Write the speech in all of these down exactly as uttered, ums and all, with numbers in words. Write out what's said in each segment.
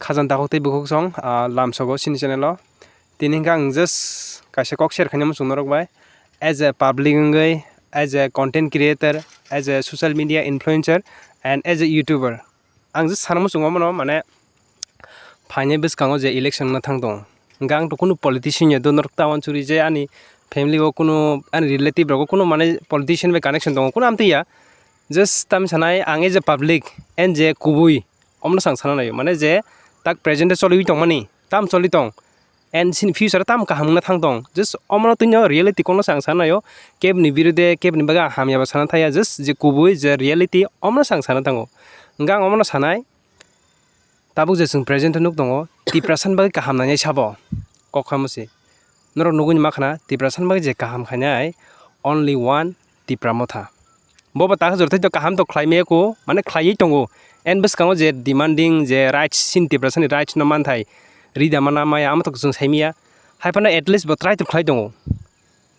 Khajang takhuk tei bukhuk song, ah, lamsogo chini channel o. Tini hwnkhe ang just kaisa kok share khaina muchung norok bai. As a public wngwi, as a content creator, as a social media influencer, and as a YouTuber. Ang just sana muchungo mano, mane, phainai bwskango je election wngna thang tongo. Hwnkhe ang to kunu politician ya do norok ta wansuri je ani family o kunu, ani relative rogo kunu, mane, politician bai connection tongo, kunu amtwi ya. Just tam sanai ang as a public, and je kubui, omono sang sana naio. Mane je tak present o choliwi tongmani, tam choli tong, and sini future tam kaham wngna thang tong. Just omono twino reality kokno sang sana naio. Kebni birode, kebni bagwi ang hamya ba sana thaya. Just je kubui je reality, omono sang sana thango. Hwnkhe ang omono sanai, tabuk je chwng present o nuk tongo, Tiprasa ni bagwi kaham nainai sabo. Kok khamu se. Norok nugwi ma khna, Tiprasa ni bagwi je kaham khainai, only one Tipra Motha. Bobo takha jora tei kaham to khlai maya ko, mane khlaiwi tongo. En bwskango je demanding je rights sin Tiprasa ni rights no manthai rida mana maya amo to chwng sai maya. Hai phano at least bo try to khlai tongo.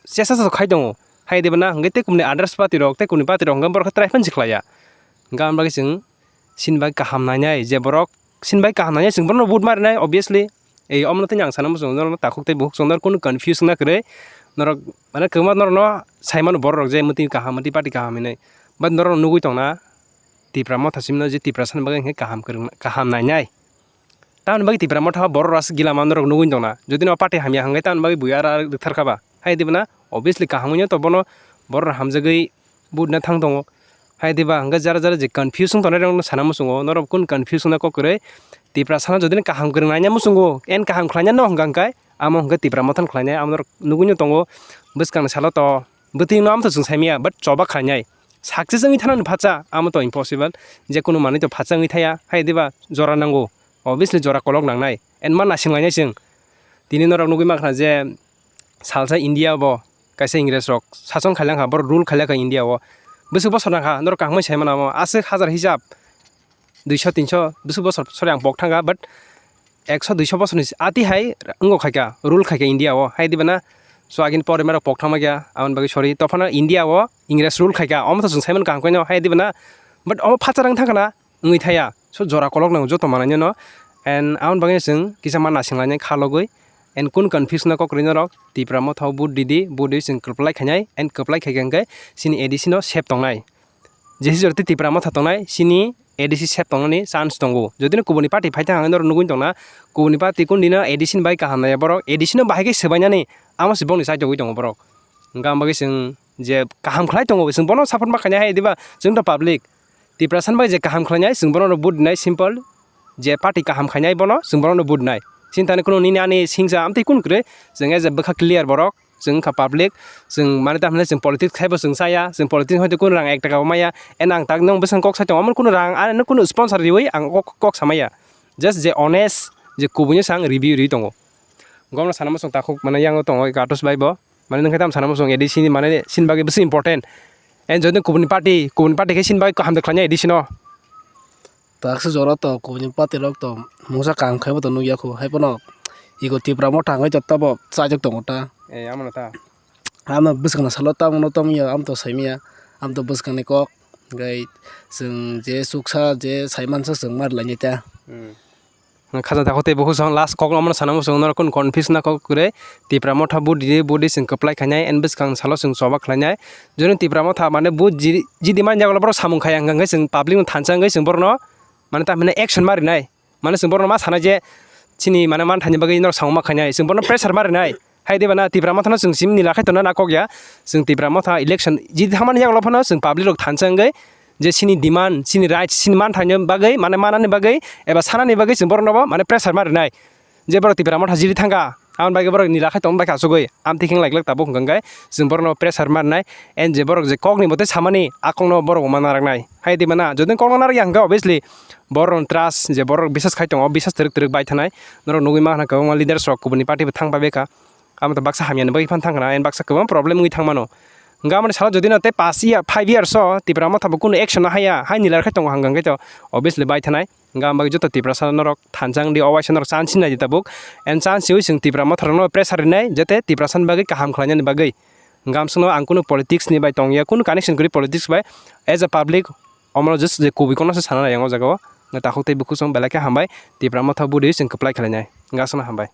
Chesa sa khai tongo. Hai de bana hwnkhe tei kumni others party rok tei kumni party rok hwnkhe borok khe try phano se khlaiya. Hwnkhe aboni bagwi chwng sin bai kaham nainai je borok sin bai kaham nainai chwng bono vote ma rwnai obviously. Ei omono tei ang sana muchungo norok takhuk tei bukhuk chwng norok kunu confuse wngna kwrwi norok mane kwbangma norokno sai mano borok rok je mwtwi kaham mwtwi party kaham hinwi. But norok nugwi tongna Tipra Motha simi no je Tiprasa ni bagwi hwnkhe kaham kwrwng kaham nainai. Tamoni bagwi Tipra Motha borok rok aswk gila manwi rok nugwi tongna. Jodi no party hamya hwnkhe tamoni bagwi buya aro rwktharkha ba. Hai diba na? Obviously kaham wngya to bono borok rok hamjagwi budna thang tongo. Hai diba hwnkhe jara jara je confuse wng tongnai rok no sana muchungo. Norok kun confuse wngna kok kwrwi. Tiprasa no jodi no kaham kwrwng naina muchungo, en kaham khlaina no hwnkha hwnkhe amo hwnkhe Tipra Motha ni khlainai amo norok nugwi no tongo. Bwskang ni salo to bwtwi no amo to chwng sai maya but choba khlainai. Success wngwi thana ni phatsa amo to impossible. Je kunu manwi to phatsa wngwi thaya. Hai diba jora nango. Obviously jora kolok nangnai and ma naising lainai chwng. Tini norok nugwi mankha je salsa India bo kaisa Ingres rok sachon khailangkha, borok rule khailakha India o. Bwswk bosor nangkha norok kaham sai mano amo aswk hajar hisab duiso tinso bwswk bosor sorry ang pok thangkha but ekso duiso bosorni ati hai wngo khaikha rule khaikha India o hai diba na. So agini pore marok pok thangma kya aboni bagwi sorry tophano India o Ingres rule khaikha omo to chwng sai mano kaham khe no hai diba na. But omo phatsa rang thangkha na wngwi thaya. So jora kolok nango joto mananino. And aboni bagwi chwng kisa ma naising lainai kha logwi. And kun confuse no kok rwino rok Tipra Motha o vote didi, vote di chwng kwplai khainai and kwplai khaikha hwnkhe chini A D C no sep tongnai. Jesi jora tei Tipra Motha tongnai chini A D C sep tongnani chance tongo. Jodi no kubuni party phai thang norok nugwi tongna kubuni party kun dino A D C ni bai kaham naiya borok A D C no bahai khe swbainani amo se bongni side togwi tongo borok. Hwnkhe ang bagwi chwng je kaham khlai tongo chwng bono support ma khainai hai diba chwng to public. Tiprasa ni bai je kaham khlainai chwng bono vote dinai simple. Je party kaham khainai bono chwng bono vote dinai. Chini thani kunu nini ani singsa amtwi kun kwrwi chwng as a bwkha clear borok chwng wngkha public. Chwng mane tamhinai chwng politics khaibo chwng chaya chwng politics hoite kunu rang ek taka bo maya. And ang tak nwng bwswng kok sai tongo omo kunu rang ano kunu sponsor riwi ang kok kok samaya. Just je honest je kubuino sa ang review riwi tongo. Gomno sana muchung takhuk mane yango tongo Gatos bai bo. Mane nwng khe tamo sana muchung A D C ni mane sini bagwi bisi important. And jodi kubuni party, kubuni party khe sini bagwi kaham de khlainai A D C no. Taksa jora to kubuni party rok to mungsa kaham khaibo to nukya khu. Hai phano ego Tipra Motha wngwi to tabo chajak tongo ta. Eh, amo no ta. Ano bwskangni salo tamo no tamo ya, am to saimaya, am to bwskangni kok. Gai chwng je suksa je saimansa chwng mar lainai ta. Hmm. Khajang takhuk tei bukhuk song last kok no omono sana muchung norok kun confuse na kok kwrwi Tipra Motha vote di vote di chwng kwplai khainai and bwskang salo chwng choba khlainai. Joni Tipra Motha mane vote jidi manya ulo borok samung khaya hwnkha hwnkhe chwng public no thansa wngwi chwng borok no mane tamhinai action ma rinai mane chwng borok no ma sanai je chini mane manthaini bagwi norok samung ma khainai chwng borok no pressure ma rinai. Hai diba na Tipra Motha no chwng simi nila khai tongna na kok ya. Chwng Tipra Motha election jidi thangmani yagulo phano chwng public rok thansa wngwi je chini demand, chini rights, chini manthaini bagwi, mane manani bagwi eba sanani bagwi chwng borok no bo mane pressure ma rinai. Je borok Tipra Motha jidi thangkha, aboni bagwi borok nila khai tongma bai kha achugwi, amtwi khe wng lai glak tabuk hwnkha hwnkhe chwng borok no pressure ma rinai. And je borok je kok ni bo tei samani a kok no borok bo ma narak nai. Hai diba na jodi kok no narak ya hwnkhe obviously borok no trust je borok bisas khai tongo, bisas twrwk twrwk bai thanai. Norok nugwi ma khna kwbangma leaders rok kubuni party bo thang pai bai kha. Amo to baksa hamya ni bagwi phano thang khna, and baksa kwbang problem wngwi thang mano. Hwnkhe amoni salo jodi no tei pass year, five years o Tipra Motha bo kunu action no haya, hai nila khai tongo hwnkha hwnkhe to obviously bai thanai. Hwnkhe am bagwi joto Tiprasa norok thansa wngdi, o waisa norok chance nai di tabuk. And chance wi chwng Tipra Motha rokno pressure rinai, jete Tiprasa ni bagwi kaham khlainani bagwi. Hwnkhe amsukno ang kunu politics ni bai tongya, kunu connection kwrwi politics bai. As a public, omono just je kubui kono se sana nai ang o jaga o. Takhuk tei bukhuk song belai khe hambai. Tipra Motha budi chwng kwplai khlainai. Hwnkhe aswkno hambai.